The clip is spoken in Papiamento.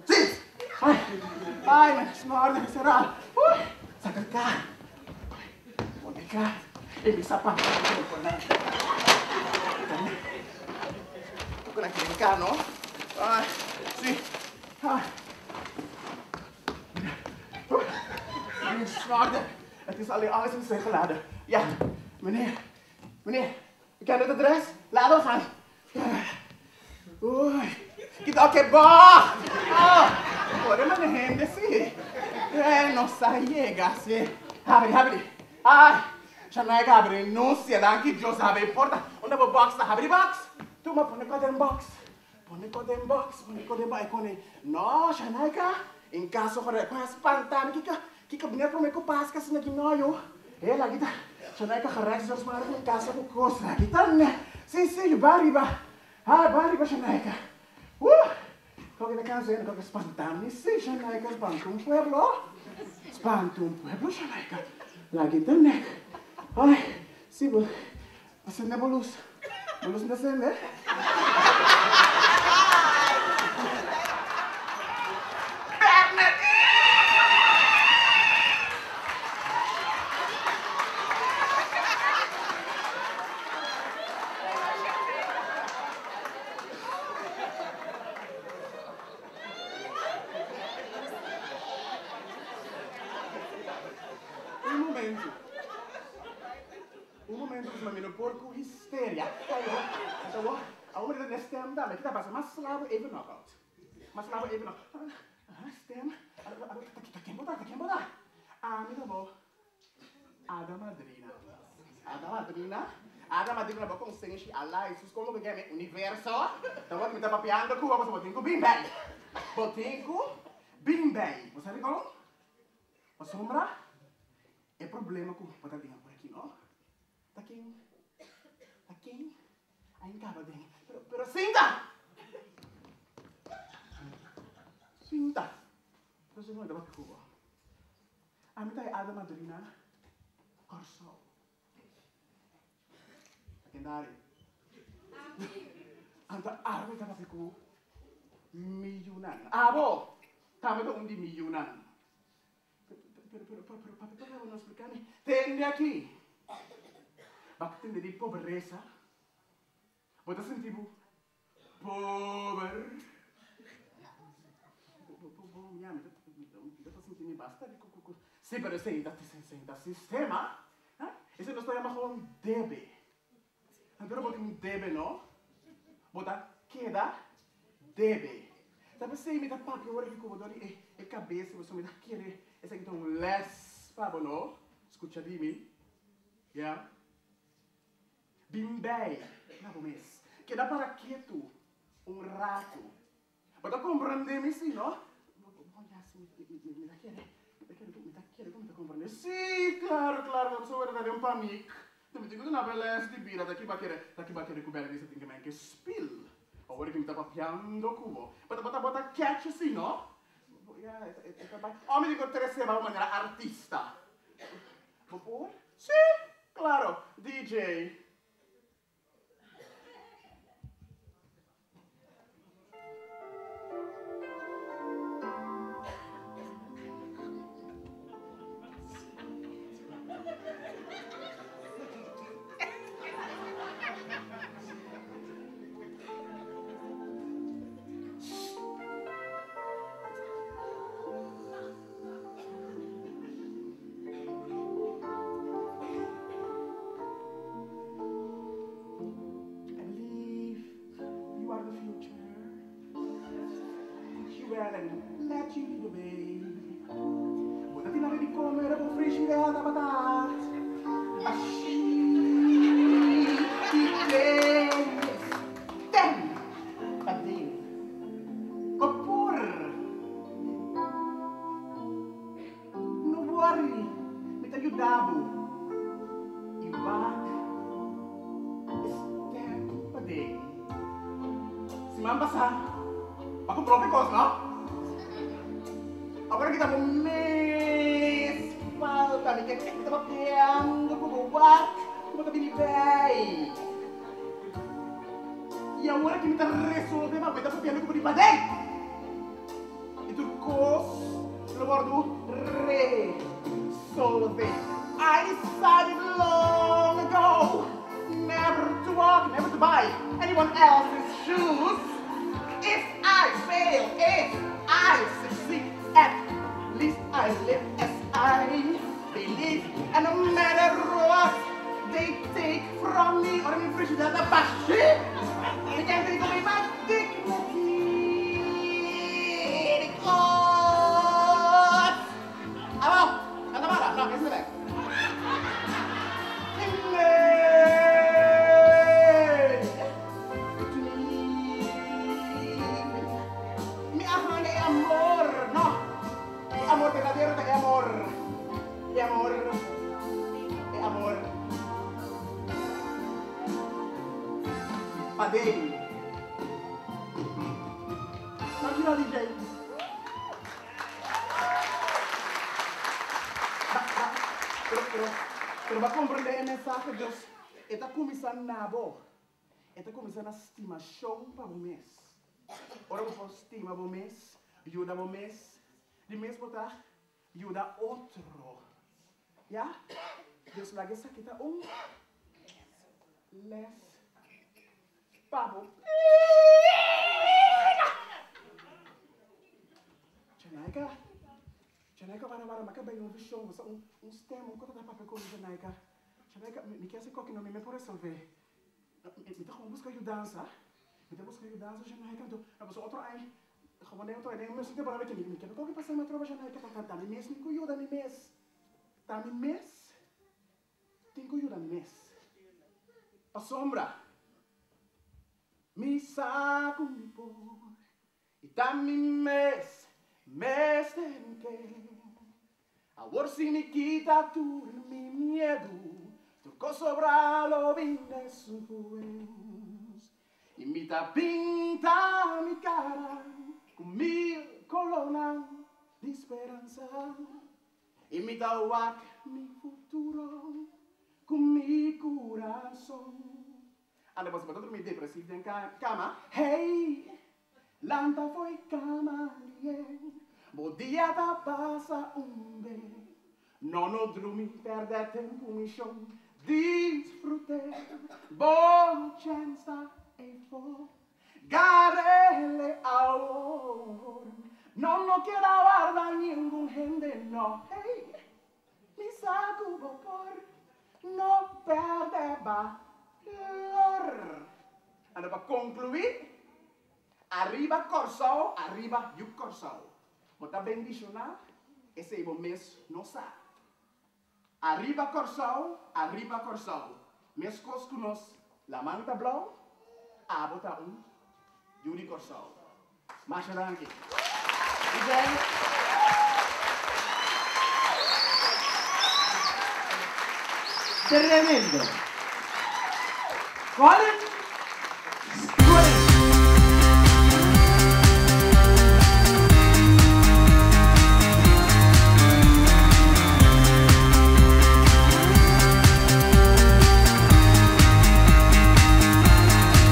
Si! Ai, ai, mi snor di será. Ui, saka ka. Pone ka. E mi sapato pone. Kuna kren no? Ai, si. Ai. Mi snor Het is alleen alles in zijn geladen. Ja, meneer. Meneer, u kent het adres? Laat we gaan. Oei, kita oké, ba! Ah, ora mijn handen, sí. No sa llega, sí. Habri, habri. Ai, Shanaika habri, no danki Dios habri porta. Unda bo box, habri box. Tu ma pone ko den box. Pone ko den box, pone ko den box. Kone. No, Shanaika, in caso gore ko spantami kika. Kika meneer prome ko pasca sina ginoyo. Eh, lagi ta. Shanaika gerechts dus maar in caso ko kos. Lagi ta ne. Si, si, bariba. Ah, bariba Shanaika. Kau kita kan sih, kau spantami sih, Shanaika spantu un pueblo. Spantu un pueblo, Shanaika. Lagi ta nek. Ay, si, bu. Asende bolus. Bolus na sende. Un momento. Un momento, mas mami, no porco hysteria. Zo, a de stem daar. Kita passa, mas slavo even knockout. Mas slavo even knockout. Ah, stem. Tá quem botar, tá quem botar. Ah, mi bo. Ada madrina. Ada madrina. Ada madrina bo consente Allah Jesus como que é universo. Então, me tá papiando com você botinho bem bem. Botinho bem bem. Você sabe como? A sombra é problema com patadinha por aqui, não? Tá quem? Tá quem? Aí acaba bem. Pero, pero sinta! Sinta! Pero se não é da Cuba. A mim tá ada madrina. Corso. Kendari. Anta arme tá papiku. Millonan. Abo! Tama do um de millonan. Pero, pero, pero, pero, papi, pero, no explicarme. Tende aqui. Bakit di pobreza? Bota sentido pobre. Sí, pero ese da sistema. Ese no está llamado un debe. Pero bota un debe, no? Bota queda debe. Sabe se me dá papi agora que como dori e e cabeça, você me dá querer. Esse aqui é um les, pabo, no? Escucha di mim. Yeah. Bimbei, não mês. Queda para quieto um rato. Bota compreender-me sim, no? Me dá querer. Me dá querer, como tá compreender? Sim, claro, claro, eu sou verdade um panic. Tu me digo na beleza de bira daqui ba querer, daqui ba querer cobrir desse tem que me que spill. Agora que me tá papiando cubo. Bota bota bota catch assim, no? Ja, oh, me digo três de maneira artista. Vou pôr? Sim, claro. DJ. And let you lead the way. Buta tinari di comere con frischire da patat. Asci ten padin. Oppur no worry, mi ta ayudabo. Iwag step padin. Si mamba sa Ako profe kos, no? Agora kita mes falta mi che kita papiando como what? Como tá bem bem? E agora que me tá resolvendo, mas tá papiando como di padeng. kos lo wòrdu resolvé. I decided long ago never to walk, never to buy anyone else's shoes. If I fail, if I succeed, at least I live as I believe. And no matter what they take from me, ora mi felicidad ta bashí, mi can take away my dignity. Because... Abo, anda para, no, esei bek. Mi a haña e amor, no, e amor berdadero ta e amor, e amor, e amor paden. Dankjewel DJ. Pero, pero, pero bo a comprende e mensahe Dios e ta cuminsa na bo. E ta cuminsa na stimacion pa bo mes. Ora bo por stima bo mes, yuda bo mes, di mes bo ta yuda otro. Ya? Dios laga esaki ta un les pa bo bida. Janaika, Janaika wara wara, mi a kab'é un vision, bo sa un un stem, un kos ta papia ku mi, Janaika. Janaika, mi ke hasi koki no mi me por resolvé. Mi ta gewoon buska yudansa. Mi ta buska yudansa, Janaika. Anto, na pasobra otro ai, gewoon den otro ai, den mesun temporada mi mi ke koki pasa mi atrobe, Janaika. Ta ta mi mes tin ku yuda mi mes. Ta mi mes tin ku yuda mi mes. Pasobra mi sa ku mi por i ta mi mes mester ke. Awor si mi kita tur mi miedu, tur kos sobra lo bin despues. I mi ta pinta mi kara ku mil kolornan di speransa. I mi ta wak mi futuro ku mi kurason. Anda boso bo ta drumi depresiv den kama? Hey! Lanta fo'i kama lié, bo dia ta pasa un be. No no drumi pèrdè tempu mi shon, disfrut'é, bo chèns ta eifó. Gar'é awor, no no keda warda ningun hende no, hey. Mi sa ku bo por no pèrdè balor. Anto pa konkluí, Ariba Kòrsou, ariba yu Kòrsou. Bo ta bendishoná, esei bo mes no sa. Ariba Kòrsou, ariba Kòrsou. Meskos ku nos laman ta blou, abo ta un yu di Kòrsou. Masha danki. DJ. Tremendo! Cual e.